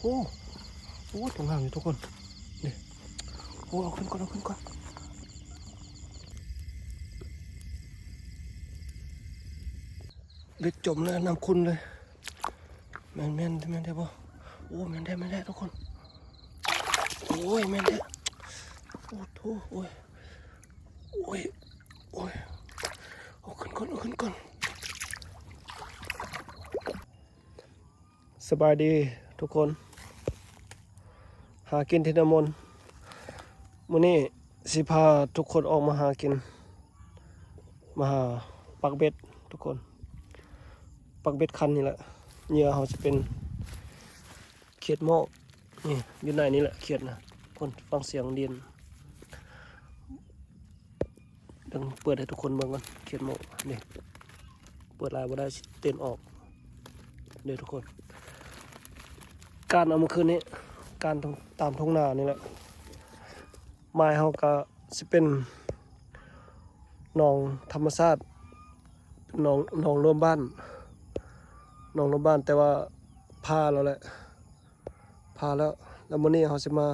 ໂອ້ ໂອ້ ຕົວງາມຢູ່ທຸກຄົນ ນີ້ ໂອ້ ເອົາຂຶ້ນກ່ອນ ເອົາຂຶ້ນກ່ອນ ເບັດຈົມເລີຍ ນ້ຳຂຸ່ນເລີຍ ແມ່ນ ແມ່ນ ແມ່ນແທ້ບໍ່? ໂອ້ ແມ່ນແທ້ ແມ່ນແທ້ທຸກຄົນ ໂອ້ຍ ແມ່ນແທ້ ໂອ້ໂທ ໂອ້ຍ ໂອ້ຍ ໂອ້ຍ ເອົາຂຶ້ນກ່ອນ ເອົາຂຶ້ນກ່ອນ. ສະບາຍດີທຸກຄົນ ຫາກິນທີ່ນຳມົນ ມື້ນີ້ຊິພາທຸກຄົນອອກມາຫາກິນ ມາຫາປັກເບັດທຸກຄົນ ປັກເບັດຄັນນີ້ແຫຼະ ເຫຍື່ອເຮົາຈະເປັນຂຽດໝອກ ນີ້ ຢູ່ໃນນີ້ແຫຼະຂຽດນະ ຄົນຟັງສຽງດິນ ດຽວເປີດໃຫ້ທຸກຄົນເບິ່ງກ່ອນ ຂຽດໝອກນີ້ ເປີດຫຼາຍບໍ່ໄດ້ ຊິເຕັ້ນອອກເດີທຸກຄົນ ການເອົາມື້ຄືນນີ້ ການຕາມທົ່ງນານີ້ແຫຼະ ໝາຍເຮົາກະຊິເປັນໜອງທຳມະຊາດ ໜອງ ໜອງລວມບ້ານ ໜອງລວມບ້ານ ແຕ່ວ່າຜ່າແລ້ວແຫຼະ ຜ່າແລ້ວ ແລ້ວມື້ນີ້ເຮົາຊິມາ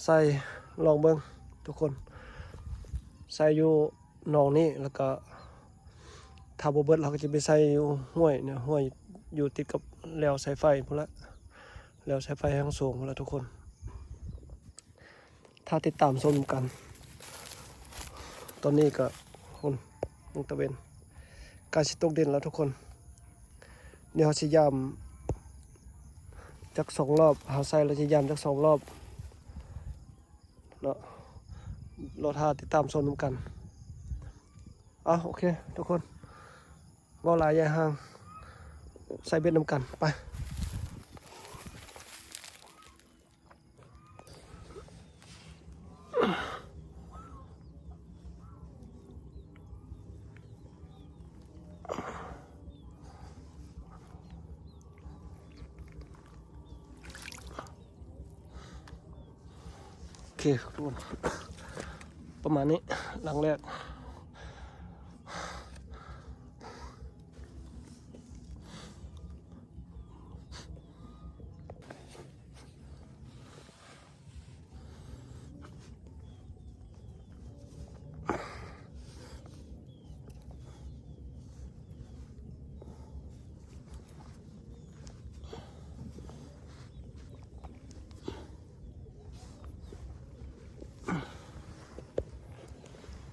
ໃສ່ລອງເບິ່ງທຸກຄົນ ໃສ່ຢູ່ໜອງນີ້ ແລ້ວກະຖ້າບໍ່ເບິດ ເຮົາກະຈະໄປໃສ່ຢູ່ຫ້ວຍນະ ຫ້ວຍຢູ່ຕິດກັບແລວສາຍໄຟພຸ້ນລະ ແລວສາຍໄຟທາງສູງພຸ້ນລະທຸກຄົນ. ຖ້າຕິດຕາມຊົມກັນ ຕອນນີ້ກະ ພຸ້ນ ຍັງຕາເວັນ ໃກ້ຊິຕົກດິນແລ້ວທຸກຄົນ ດຽວເຮົາຊິຢາມຈັກສອງລອບ ເຮົາໃສ່ແລ້ວຊິຢາມຈັກສອງລອບເນາະ ລໍຖ້າຕິດຕາມຊົມນຳກັນ ເອົາ ໂອເຄທຸກຄົນ ເວົ້າຫຼາຍຢ່າຍຫ່າງ ໃສ່ເບັດນຳກັນ ໄປ. ໂອເຄທຸກຄົນ ປະມານນີ້ ຫຼັງແລກ.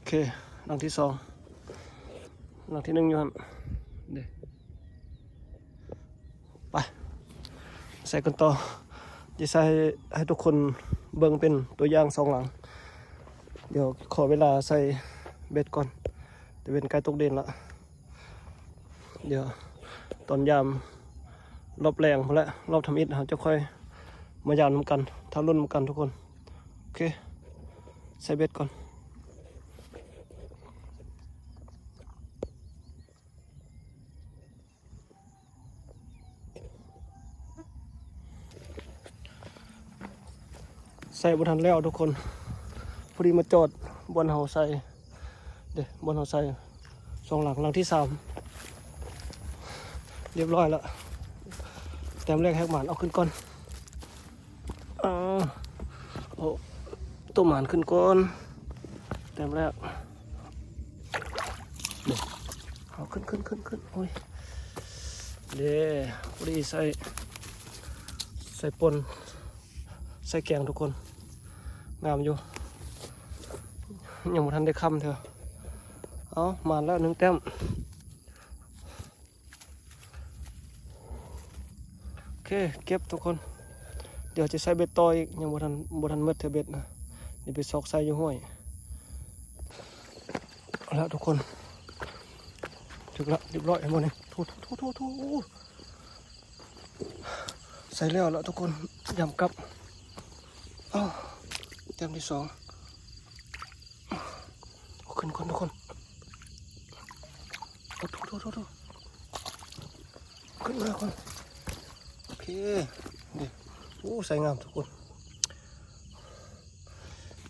ໂອເຄ ຫຼັງທີສອງ ຫຼັງທີໜຶ່ງຢູ່ຫັ້ນເດ້ ໄປ ໃສ່ກັນຕໍ່ ຈະໃສ່ໃຫ້ ໃຫ້ທຸກຄົນເບິ່ງເປັນຕົວຢ່າງສອງຫຼັງ ດຽວຂໍເວລາໃສ່ເບັດກ່ອນ ຕາເວັນໃກ້ຕົກດິນລະ. ດຽວຕອນຍາມລອບແລງພຸ້ນແຫຼະ ລອບທຳອິດ ເຮົາຈະຄ່ອຍມາຢາມນຳກັນ ຖ້າລຸ້ນນຳກັນທຸກຄົນ. ໂອເຄ ໃສ່ເບັດກ່ອນ. ໃສ່ບໍ່ທັນແລ້ວທຸກຄົນ ພໍດີມາຈອດບ່ອນເຮົາໃສ່ເດ້ ບ່ອນເຮົາໃສ່ສອງຫຼັງ ຫຼັງທີສາມ ລຽບຮ້ອຍລະ ແຕ້ມແລກແຮກໝານ ເອົາຂຶ້ນກ່ອນ ເອົາ ເອົາໂຕໝານຂຶ້ນກ່ອນ ແຕ້ມແລກ ເອົາຂຶ້ນ ຂຶ້ນ ຂຶ້ນ ຂຶ້ນ ໂອ້ຍ ເດ້ ພໍດີໃສ່ ໃສ່ປົ່ນ ໃສ່ແກງທຸກຄົນ ງາມຢູ່ ຍັງບໍ່ທັນໄດ້ຄ່ຳເທື່ອ ເອົາ ມາແລ້ວໜຶ່ງແຕ້ມ. ໂອເຄ ເກັບທຸກຄົນ ດຽວຈະໃສ່ເບັດຕໍ່ອີກ ຍັງບໍ່ທັນ ບໍ່ທັນໝົດເທື່ອເບັດນະ ດຽວໄປຊອກໃສ່ຢູ່ຫ້ວຍ ເອົາລະທຸກຄົນ ຖືກລະ ລຽບຮ້ອຍ ເຫັນບໍ່ນີ້ ໂຖ ໂຖ ໂຖ ໂຖ ໂຖ ໃສ່ແລ້ວລະທຸກຄົນ ຢາມກັບ ອ້າວ ແຕ້ມທີສອງ ເອົາຂຶ້ນກ່ອນທຸກຄົນ ໂອ້ ໂຖ ໂຖ ໂຖ ຂຶ້ນມາກ່ອນ ໂອເຄ ນີ້ ໂອ້ ໃສ່ງາມທຸກຄົນ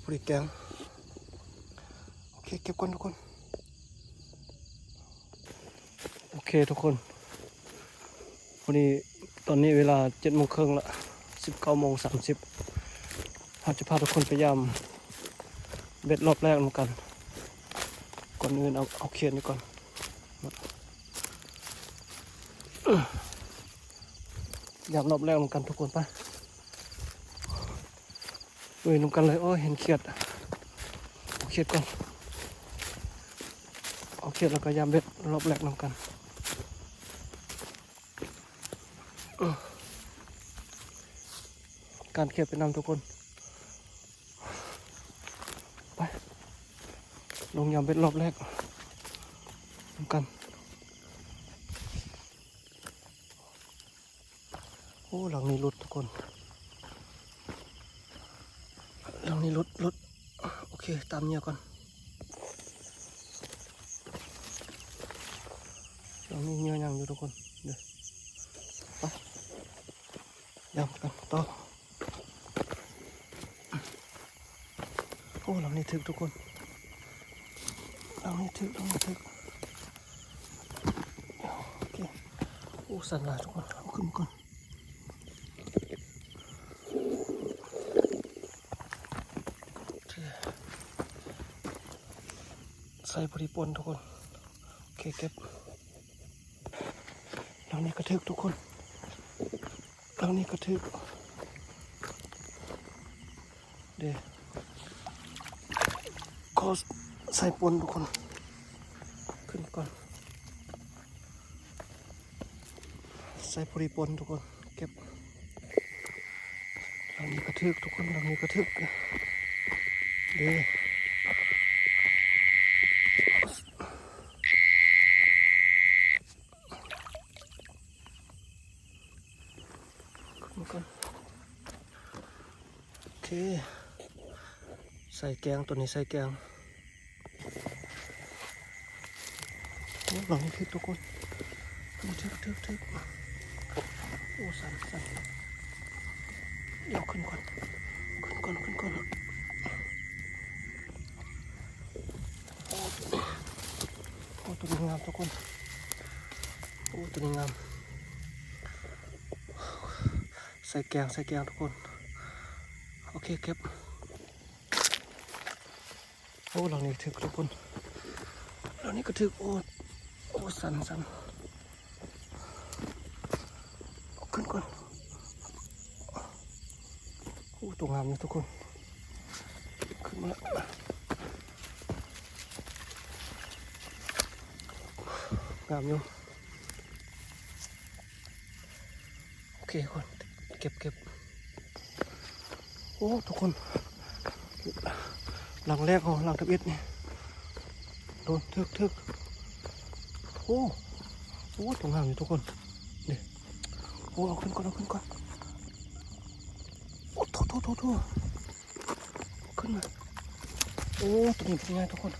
ພໍດີແກງ ໂອເຄ ເກັບກ່ອນທຸກຄົນ ໂອເຄທຸກຄົນ ພໍດີ ຕອນນີ້ເວລາເຈັດໂມງເຄິ່ງລະ ສິບເກົ້າໂມງສາມສິບ ເຮົາຈະພາທຸກຄົນໄປຢາມເບັດລອບແລກນຳກັນ. ກ່ອນອື່ນເອົາ ເອົາຂຽດນີ້ກ່ອນ ຢາມລອບແລກນຳກັນທຸກຄົນ ໄປ ລຸຍນຳກັນເລີຍ. ໂອ້ຍ ເຫັນຂຽດ ເອົາຂຽດກ່ອນ ເອົາຂຽດແລ້ວກໍຢາມເບັດລອບແລກນຳກັນ. ການຂຽດໄປນຳທຸກຄົນ ໄປ ລົງຢາມເບັດລອບແລກນຳກັນ. ໂອ້ ຫຼັງນີ້ຫຼຸດທຸກຄົນ ຫຼັງນີ້ຫຼຸດ ຫຼຸດ. ໂອເຄ ຕາມເຫຍື່ອກ່ອນ. ຫຼັງນີ້ເຫຍື່ອຍັງຢູ່ທຸກຄົນ ເດີ ໄປ ຢາມກັນຕໍ່. ໂອ້ ຫຼັງນີ້ຖືກທຸກຄົນ ຫຼັງນີ້ຖືກ ຫຼັງນີ້ຖືກ. ໂອເຄ ໂອ້ ສັ່ນຫຼາຍທຸກຄົນ ເອົາຂຶ້ນກ່ອນ. ໂອເຄ ໃສ່ພໍດີປົ່ນທຸກຄົນ. ໂອເຄ ເກັບ. ຫຼັງນີ້ກະຖືກທຸກຄົນ ຫຼັງນີ້ກະຖືກ. ເດ ຂໍໃສ່ປົ່ນທຸກຄົນ ຂຶ້ນກ່ອນ ໃສ່ພໍດີປົ່ນທຸກຄົນ ເກັບ. ຫຼັງນີ້ກະຖືກທຸກຄົນ ຫຼັງນີ້ກະຖືກ ເດ. ໂອເຄ ໃສ່ແກງ ໂຕນີ້ໃສ່ແກງ. ໂອ້ ຫຼັງນີ້ຖືກທຸກຄົນ ຖືກ ຖືກ ຖືກ. ໂອ້ ສັ່ນ ສັ່ນ ດຽວຂຶ້ນກ່ອນ ຂຶ້ນກ່ອນ ຂຶ້ນກ່ອນ. ໂອ້ ໂຕນີ້ງາມທຸກຄົນ ໂອ້ ໂຕນີ້ງາມ. ໃສ່ແກງ ໃສ່ແກງທຸກຄົນ. ໂອເຄ ເກັບ. ໂອ້ ຫຼັງນີ້ຖືກທຸກຄົນ ຫຼັງນີ້ກະຖືກ. ໂອ້ ໂອ້ ສັ່ນ ສັ່ນ ເອົາຂຶ້ນກ່ອນ. ໂອ້ ໂຕງາມຢູ່ທຸກຄົນ ຂຶ້ນມາແລ້ວ ງາມຢູ່. ໂອເຄ ທຸກຄົນ ເກັບ ເກັບ. ໂອ້ ທຸກຄົນ ຫຼັງແລກເຮົາ ຫຼັງທຳອິດນີ້ ໂດນ ຖືກ ຖືກ. ໂອ້ ໂອ້ ໂຕງາມຢູ່ທຸກຄົນ ເດ. ໂອ້ ເອົາຂຶ້ນກ່ອນ ເອົາຂຶ້ນກ່ອນ. ໂອ້ ໂທ້ ໂທ້ ໂທ້ ໂທ້ ຂຶ້ນມາ. ໂອ້ ໂຕນີ້ເປັນໄງທຸກຄົນ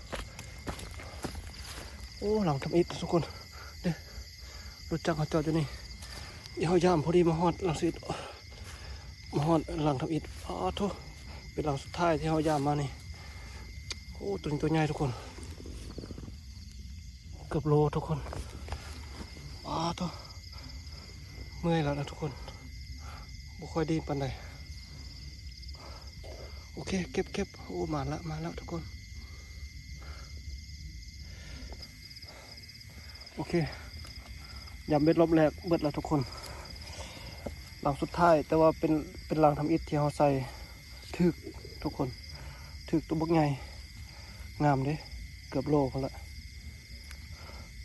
ໂອ້ ຫຼັງທຳອິດທຸກຄົນ ເດ. ລົດຈັກເຮົາຈອດຢູ່ນີ້ ດຽວເຮົາຢາມພໍດີມາຮອດຫຼັງທຳອິດ ມາຮອດຫຼັງທຳອິດ. ອ້າໂທ້ ເປັນຫຼັງສຸດທ້າຍທີ່ເຮົາຢາມມານີ້. ໂອ້ ໂຕນີ້ໂຕໃຫຍ່ທຸກຄົນ ເກືອບໂລທຸກຄົນ. ອ້າໂທ້ ເມື່ອຍແລ້ວນະທຸກຄົນ ບໍ່ຄ່ອຍດີປານໃດ. ໂອເຄ ເກັບ ເກັບ. ໂອ້ ມາລະ ມາລະທຸກຄົນ. ໂອເຄ ຢາມເບັດລອບແລກເບິດແລ້ວທຸກຄົນ ຫຼັງສຸດທ້າຍ ແຕ່ວ່າເປັນ ເປັນຫຼັງທຳອິດທີ່ເຮົາໃສ່ ຖືກທຸກຄົນ ຖືກໂຕບັກໃຫຍ່ ງາມເດ້ ເກືອບໂລພຸ້ນລະ. ດ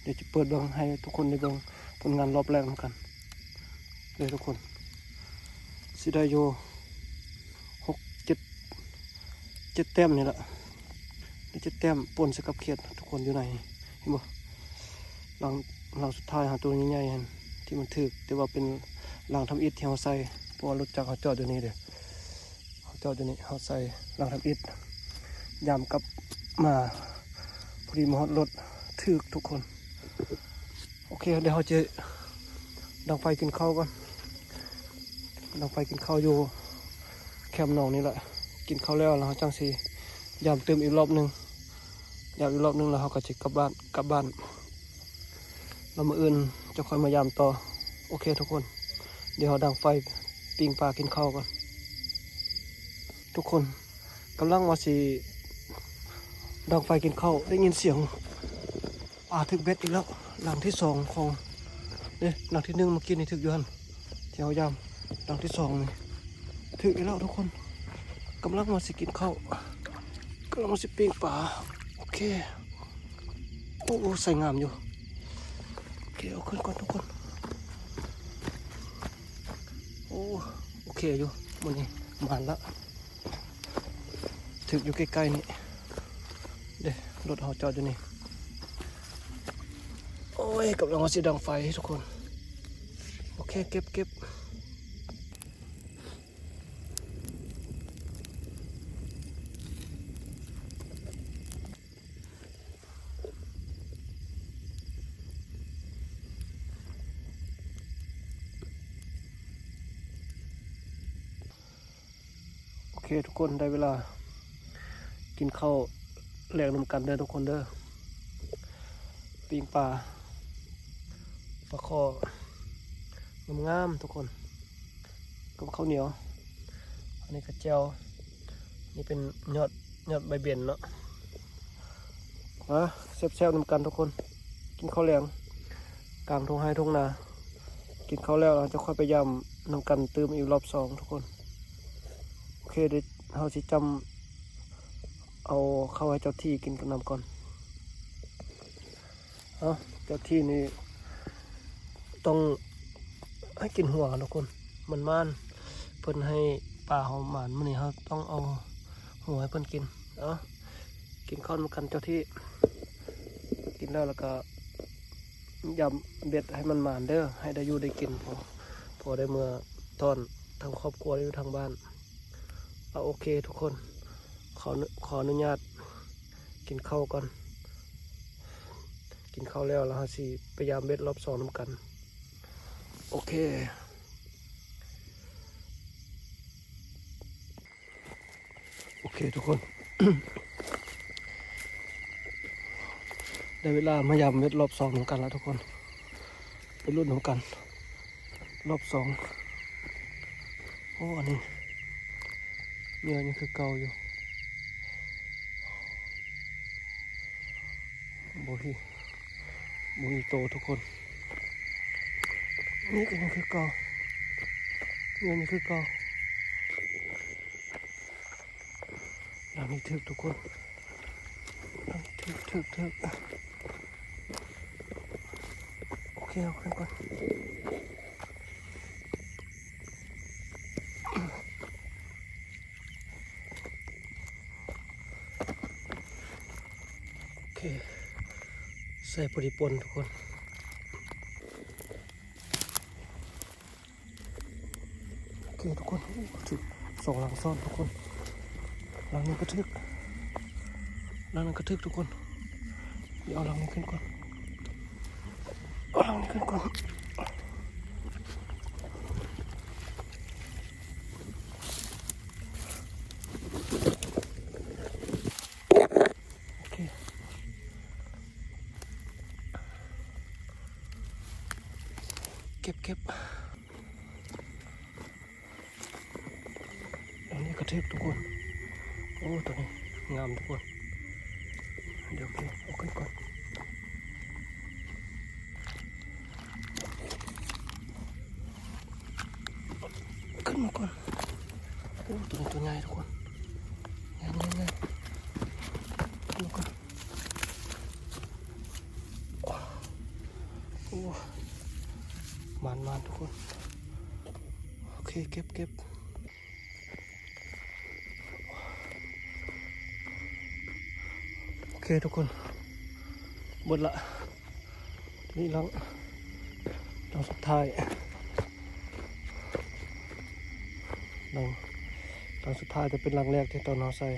ຽວຈະເປີດເບິ່ງໃຫ້ທຸກຄົນໄດ້ເບິ່ງຜົນງານລອບແລກນຳກັນເດີທຸກຄົນ. ຊິໄດ້ຢູ່ ຫົກ ເຈັດ ເຈັດແຕ້ມນີ້ລະ ໄດ້ເຈັດແຕ້ມ ປົນໃສ່ກັບຂຽດທຸກຄົນ ຢູ່ໃນ ເຫັນບໍ່? ຫຼັງ ຫຼັງສຸດທ້າຍຫາໂຕໃຫຍ່ໆຫັ້ນ ທີ່ມັນຖືກ ແຕ່ວ່າເປັນຫຼັງທຳອິດທີ່ເຮົາໃສ່ ເພາະວ່າລົດຈັກເຮົາຈອດຢູ່ນີ້ເດ້ ເຮົາຈອດຢູ່ນີ້ ເຮົາໃສ່ຫຼັງທຳອິດ ຢາມກັບມາ ພໍດີມາຮອດລົດ ຖືກທຸກຄົນ. ໂອເຄ ດຽວເຮົາຈະດັງໄຟກິນເຂົ້າກ່ອນ ດັງໄຟກິນເຂົ້າຢູ່ແຄມໜອງນີ້ແຫຼະ. ກິນເຂົ້າແລ້ວ ແລ້ວເຮົາຈັ່ງຊິຢາມຕື່ມອີກລອບໜຶ່ງ ຢາມອີກລອບໜຶ່ງ ແລ້ວເຮົາກໍຊິກັບບ້ານ ກັບບ້ານ ແລ້ວມື້ອື່ນຈະຄ່ອຍມາຢາມຕໍ່. ໂອເຄທຸກຄົນ ດ ດຽວດັງໄຟປີ້ງປາກິນເຂົ້າກ່ອນ. ທຸກຄົນກຳລັງວ່າຊິດັງໄຟກິນເຂົ້າ ໄດ້ຍິນສຽງປາຖືກເບັດອີກແລ້ວ. ຫຼັງທີສອງຂອງ ເດ້ ຫຼັງທີໜຶ່ງເມື່ອກີ້ນີ້ຖືກຢູ່ຫັ້ນ ທີ່ເຮົາຢາມ. ຫຼັງທີສອງນີ້ຖືກອີກແລ້ວທຸກຄົນ. ກຳລັງວ່າຊິກິນເຂົ້າ ກຳລັງວ່າຊິປີ້ງປາ. ໂອເຄ. ໂອ້ ໃສ່ງາມຢູ່. ໂອເຄ ເອົາຂຶ້ນກ່ອນທຸກຄົນ. ໂອ້ ໂອເຄຢູ່ ມື້ນີ້ໝານລະ. ຖືກຢູ່ໃກ້ໆນີ້ເດ້ ລົດເຮົາຈອດຢູ່ນີ້. ໂອ້ຍ ກຳລັງວ່າຊິດັງໄຟທຸກຄົນ. ໂອເຄ ເກັບ ເກັບ. ໂອເຄທຸກຄົນ ໄດ້ເວລາກິນເຂົ້າແລງນຳກັນເດີທຸກຄົນເດີ. ປີ້ງປາ ປາຄໍ່ງາມໆທຸກຄົນ ກັບເຂົ້າໜຽວ. ອັນນີ້ກະແຈ່ວ ນີ້ເປັນຍອດ ຍອດໃບເບັນເນາະ. ມາແຊບໆນຳກັນທຸກຄົນ ກິນເຂົ້າແລງກາງທົ່ງໄຮ່ທົ່ງນາ. ກິນເຂົ້າແລ້ວ ເຮົາຈະຄ່ອຍໄປຢາມນຳກັນຕື່ມອີກລອບສອງທຸກຄົນ. ໂອເຄ ດຽວເຮົາຊິຈຳເອົາເຂົ້າໃຫ້ເຈົ້າທີ່ກິນນຳກ່ອນ. ເອົາ ເຈົ້າທີ່ນີ້ຕ້ອງໃຫ້ກິນຫົວທຸກຄົນ ມັນໝານ ເພິ່ນໃຫ້ປາເຮົາໝານ. ມື້ນີ້ເຮົາຕ້ອງເອົາຫົວໃຫ້ເພິ່ນກິນ. ເອົາ ກິນເຂົ້ານຳກັນເຈົ້າທີ່. ກິນແລ້ວ ແລ້ວກະຢາມເບັດໃຫ້ມັນໝານເດີ ໃຫ້ໄດ້ຢູ່ໄດ້ກິນ ພໍ ພໍໄດ້ເມືອຕ້ອນທັງຄອບຄົວຢູ່ທາງບ້ານ. ເອົາ ໂອເຄທຸກຄົນ ຂໍ ຂໍອະນຸຍາດກິນເຂົ້າກ່ອນ. ກິນເຂົ້າແລ້ວ ແລ້ວເຮົາຊິໄປຢາມເບັດລອບສອງນຳກັນ. ໂອເຄ ໂອເຄທຸກຄົນ ໄດ້ເວລາມາຢາມເບັດລອບສອງນຳກັນແລ້ວທຸກຄົນ. ໄປລຸ້ນນຳກັນລອບສອງ. ໂອ້ ອັນນີ້ເຫຍື່ອຍັງຄືເກົ່າຢູ່. ບໍ່ມີ ບໍ່ມີໂຕທຸກຄົນ. ນີ້ກະຍັງຄືເກົ່າ ເຫຍື່ອຍັງຄືເກົ່າ. ຫຼັງນີ້ຖືກທຸກຄົນ ຫຼັງນີ້ຖືກ ຖືກ ຖືກ. ໂອເຄ ເອົາຂຶ້ນກ່ອນ. ໂອເຄ ໃສ່ພໍດີປົ່ນທຸກຄົນ. ໂອເຄທຸກຄົນ ຖືກສອງຫຼັງຊ້ອນທຸກຄົນ. ຫຼັງນີ້ກະຖືກ ຫຼັງນັ້ນກະຖືກທຸກຄົນ. ດຽວເອົາຫຼັງນີ້ຂຶ້ນກ່ອນ ເອົາຫຼັງນີ້ຂຶ້ນກ່ອນ. ໂອເຄ ເກັບ ເກັບ. ອັນນີ້ກະຖືກທຸກຄົນ. ໂອ້ ໂຕນີ້ງາມທຸກຄົນ. ດຽວເອົາຂຶ້ນກ່ອນ ຂຶ້ນມາກ່ອນ. ໂອ້ ໂຕນີ້ໂຕໃຫຍ່ທຸກຄົນ ໃຫຍ່ໆໆ. ຂຶ້ນມາກ່ອນ. ໂອ້ ໝານໆ ທຸກຄົນ. ໂອເຄ ເກັບ ເກັບ. ໂອເຄທຸກຄົນ ເບິດລະ. ນີ້ຫຼັງ ຫຼັງສຸດທ້າຍ ຫຼັງ ຫຼັງສຸດທ້າຍ ແຕ່ເປັນຫຼັງແລກທີ່ຕອນເຮົາໃສ່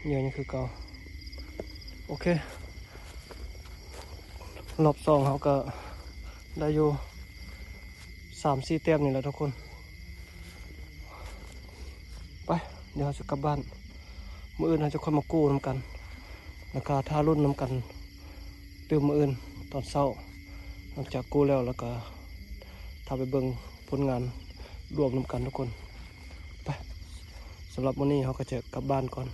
ເຫຍື່ອຍັງຄືເກົ່າ. ໂອເຄ ລອບສອງເຮົາກະໄດ້ຢູ່ສາມສີ່ແຕ້ມນີ້ແຫຼະທຸກຄົນ. ໄປ ດຽວເຮົາຈະກັບບ້ານ ມື້ອື່ນເຮົາຈະຄ່ອຍມາກູ້ນຳກັນ ແລ້ວກະຖ້າລຸ້ນນຳກັນຕື່ມມື້ອື່ນຕອນເຊົ້າ. ຫຼັງຈາກກູ້ແລ້ວ ແລ້ວກະ ຖ້າໄປເບິ່ງຜົນງານລວມນຳກັນທຸກຄົນ. ໄປ ສຳລັບມື້ນີ້ເຮົາກໍຈະກັບບ້ານກ່ອນ.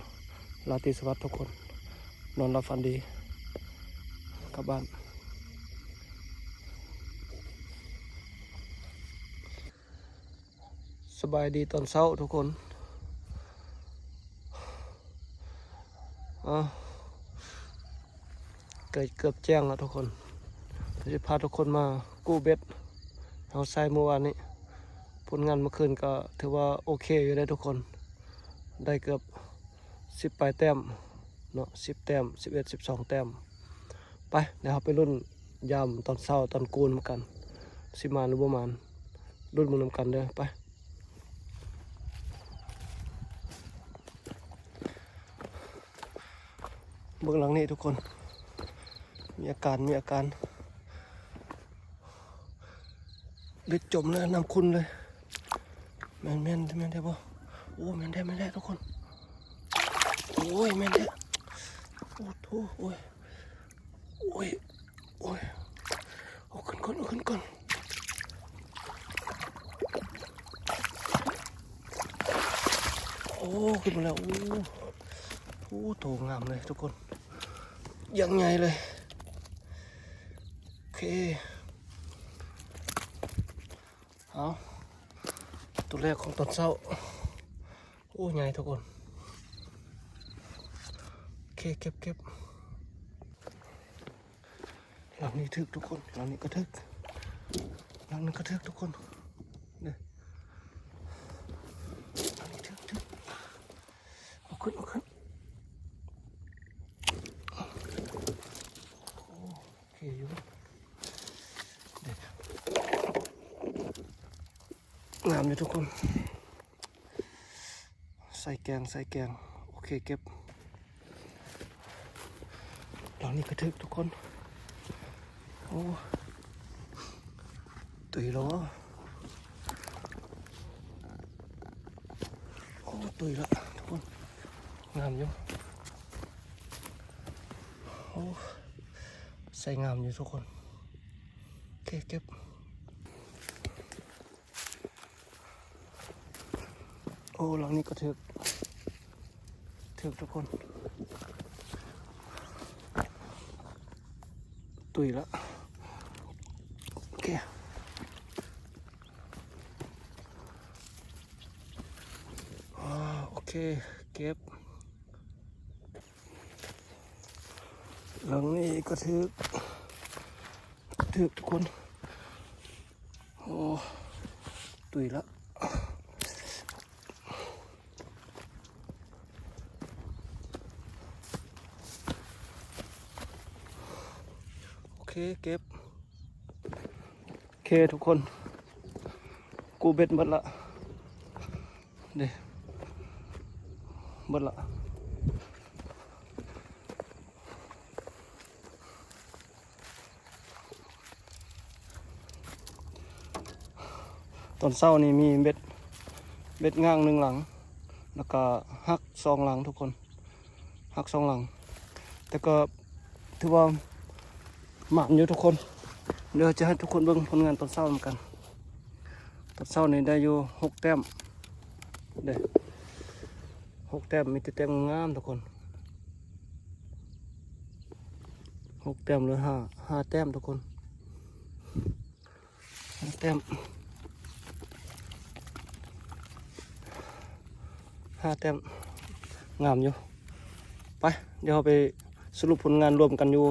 ລາຕີສະຫວັດທຸກຄົນ. ນອນຫຼັບຝັນດີ. ກັບບ້ານ. ສະບາຍດີຕອນເຊົ້າທຸກຄົນ. ເອີ ໃກ້ເກືອບແຈ້ງແລ້ວທຸກຄົນ. ຈະພາທຸກຄົນມາກູ້ເບັດເຮົາໃສ່ມື້ວານນີ້. ຜົນງານມື້ຄືນກໍຖືວ່າໂອເຄຢູ່ເດ້ທຸກຄົນ. ໄດ້ເກືອບສິບປາຍແຕ້ມເນາະ, ສິບແຕ້ມ, ສິບເອັດ ສິບສອງແຕ້ມ. ໄປ ດຽວເຮົາໄປລຸ້ນຍາມຕອນເຊົ້າຕອນກູນຳກັນ ຊິໝານຫຼືບໍ່ໝານ. ລຸ້ນເບິ່ງນຳກັນເດີ. ໄປ ເບິ່ງຫຼັງນີ້ທຸກຄົນ. ມີອາການ ມີອາການ. ເບັດຈົມເລີຍ, ນ້ຳຂຸ່ນເລີຍ. ແມ່ນ ແມ່ນ ແມ່ນແທ້ບໍ່? ໂອ້ ແມ່ນແທ້ ແມ່ນແທ້ທຸກຄົນ. ໂອ້ຍ ແມ່ນແທ້. ໂອ້ໂຫ ໂອ້ຍ ໂອ້ຍ ໂອ້ຍ. ເອົາຂຶ້ນກ່ອນ ເອົາຂຶ້ນກ່ອນ. ໂອ້ ຂຶ້ນມາແລ້ວ. ໂອ້ ໂອ້ ໂຕງາມເລີຍທຸກຄົນ. ຢ່າງໃຫຍ່ເລີຍ. ໂອເຄ ເອົາ ຕົວແລກຂອງຕອນເຊົ້າ. ໂອ້ ໃຫຍ່ທຸກຄົນ. ໂອເຄ ເກັບ ເກັບ. ຫຼັງນີ້ຖືກທຸກຄົນ. ຫຼັງນີ້ກໍຖືກ. ຫຼັງນີ້ກໍຖືກທຸກຄົນ. ເດ້ ຫຼັງນີ້ຖືກ ຖືກ. ເອົາຂຶ້ນ ເອົາຂຶ້ນ. ໂອ້ ໂອເຄຢູ່. ເດ້ ງາມຢູ່ທຸກຄົນ. ໃສ່ແກງ ໃສ່ແກງ. ໂອເຄ ເກັບ. ຫຼັງນີ້ກໍຖືກທຸກຄົນ. ໂອ້ ຕຸຍແລ້ວ. ໂອ້ ຕຸຍລະທຸກຄົນ. ງາມຢູ່. ໂອ້ ໃສ່ງາມຢູ່ທຸກຄົນ. ໂອເຄ ເກັບ. ໂອ້ ຫຼັງນີ້ກໍຖືກ ຖືກທຸກຄົນ. ຕຸຍລະ. ໂອເຄ ອາ ໂອເຄ ເກັບ. ຫຼັງນີ້ກໍຖືກ ຖືກທຸກຄົນ. ໂອ້ ຕຸຍລະ. ໂອເຄ ເກັບ. ໂອເຄທຸກຄົນ ກູ້ເບັດໝົດລະເດ້ ໝົດລະ. ຕອນເຊົ້ານີ້ມີເບັດ ເບັດງ່າງໜຶ່ງຫຼັງ ແລ້ວກະຫັກສອງຫຼັງທຸກຄົນ. ຫັກສອງຫຼັງ ແຕ່ກໍຖືວ່າໝານຢູ່ທຸກຄົນ. ດຽວຈະໃຫ້ທຸກຄົນເບິ່ງຜົນງານຕອນເຊົ້ານຳກັນ. ຕອນເຊົ້ານີ້ໄດ້ຢູ່ຫົກແຕ້ມເດ້ ຫົກແຕ້ມ ມີແຕ່ແຕ້ມງາມໆທຸກຄົນ. ຫົກແຕ້ມ ຫຼື ຫ້າ ຫ້າແຕ້ມທຸກຄົນ. ຫ້າແຕ້ມ ຫ້າແຕ້ມ ງາມຢູ່. ໄປ ດຽວເຮົາໄປສະຫຼຸບຜົນງານລວມກັນຢູ່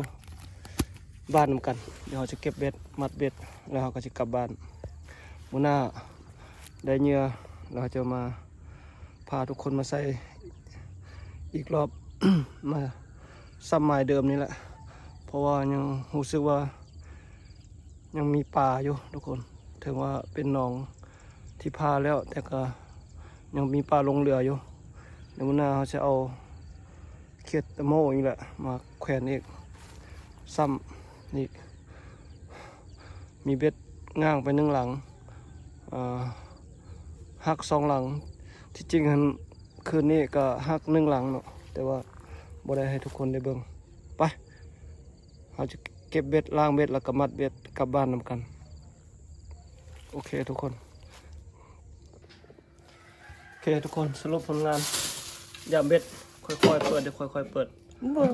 ບ້ານນຳກັນ. ດຽວເຮົາຈະເກັບເບັດ ມັດເບັດ ແລ້ວເຮົາກໍຈະກັບບ້ານ. ມື້ໜ້າໄດ້ເຫຍື່ອ ແລ້ວເຮົາຈະມາ ພາທຸກຄົນມາໃສ່ອີກລອບ ມາຊ້ຳໝາຍເດີມນີ້ແຫຼະ ເພາະວ່າຍັງຮູ້ສຶກວ່າຍັງມີປາຢູ່ທຸກຄົນ. ເຖິງວ່າເປັນໜອງທີ່ຜ່າແລ້ວ ແຕ່ກໍຍັງມີປາຫຼົງເຫຼືອຢູ່. ໃນມື້ໜ້າເຮົາຈະເອົາ ຂຽດຕະໂມ້ອີກແຫຼະ ມາແຂວນອີກ ຊ້ຳອີກ. ມີເບັດງ່າງໄປໜຶ່ງຫຼັງ ອາ ຫັກສອງຫຼັງ. ທີ່ຈິງຫັ້ນ ຄືນນີ້ກໍຫັກໜຶ່ງຫຼັງເນາະ ແຕ່ວ່າບໍ່ໄດ້ໃຫ້ທຸກຄົນໄດ້ເບິ່ງ. ໄປ ເຮົາຈະເກັບເບັດ ລ້າງເບັດ ແລ້ວກໍມັດເບັດກັບບ້ານນຳກັນ. ໂອເຄທຸກຄົນ ໂອເຄທຸກຄົນ ສະຫຼຸບຜົນງານ ຢາມເບັດ ຄ່ອຍໆເປີດ ເດີ ຄ່ອຍໆເປີດ ບໍ່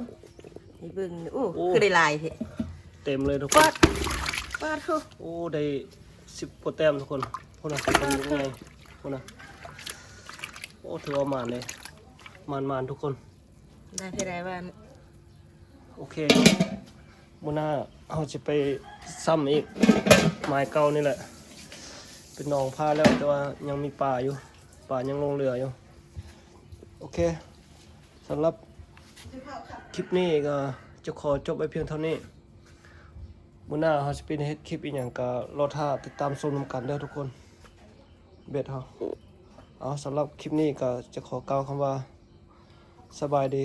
ໃຫ້ເບິ່ງ ໂອ້ ໂອ້ ຄືໄດ້ຫຼາຍແທ້ ເຕັມເລີຍທຸກຄົນ ປາດ ປາດໂທ້ ໂອ້ ໄດ້ສິບກວ່າແຕ້ມທຸກຄົນ ພຸ້ນນະ ປາດໂທ້ ພຸ້ນນະ ໂອ້ ຖືວ່າໝານເດ້ ໝານໆທຸກຄົນ ໄດ້ເທົ່າໃດວ່າ ໂອເຄ ມື້ໜ້າເຮົາຊິໄປຊ້ຳອີກ ໝາຍເກົ່ານີ້ແຫຼະ ເປັນໜອງຜາແລ້ວ ແຕ່ວ່າຍັງມີປາຢູ່ ປາຍັງຫຼົງເຫຼືອຢູ່ ໂອເຄ ສຳລັບຄລິບນີ້ກໍຈະຂໍຈົບໄວ້ພຽງເທົ່ານີ້ ມື້ໜ້າເຮົາຊິໄປເຮັດຄລິບອີ່ຫຍັງກໍລໍຖ້າຕິດຕາມຊົມນຳກັນເດີທຸກຄົນ ເບັດເຮົາ ເອົາ ສຳລັບຄລິບນີ້ກໍຈະຂໍກ່າວຄຳວ່າ ສະບາຍດີ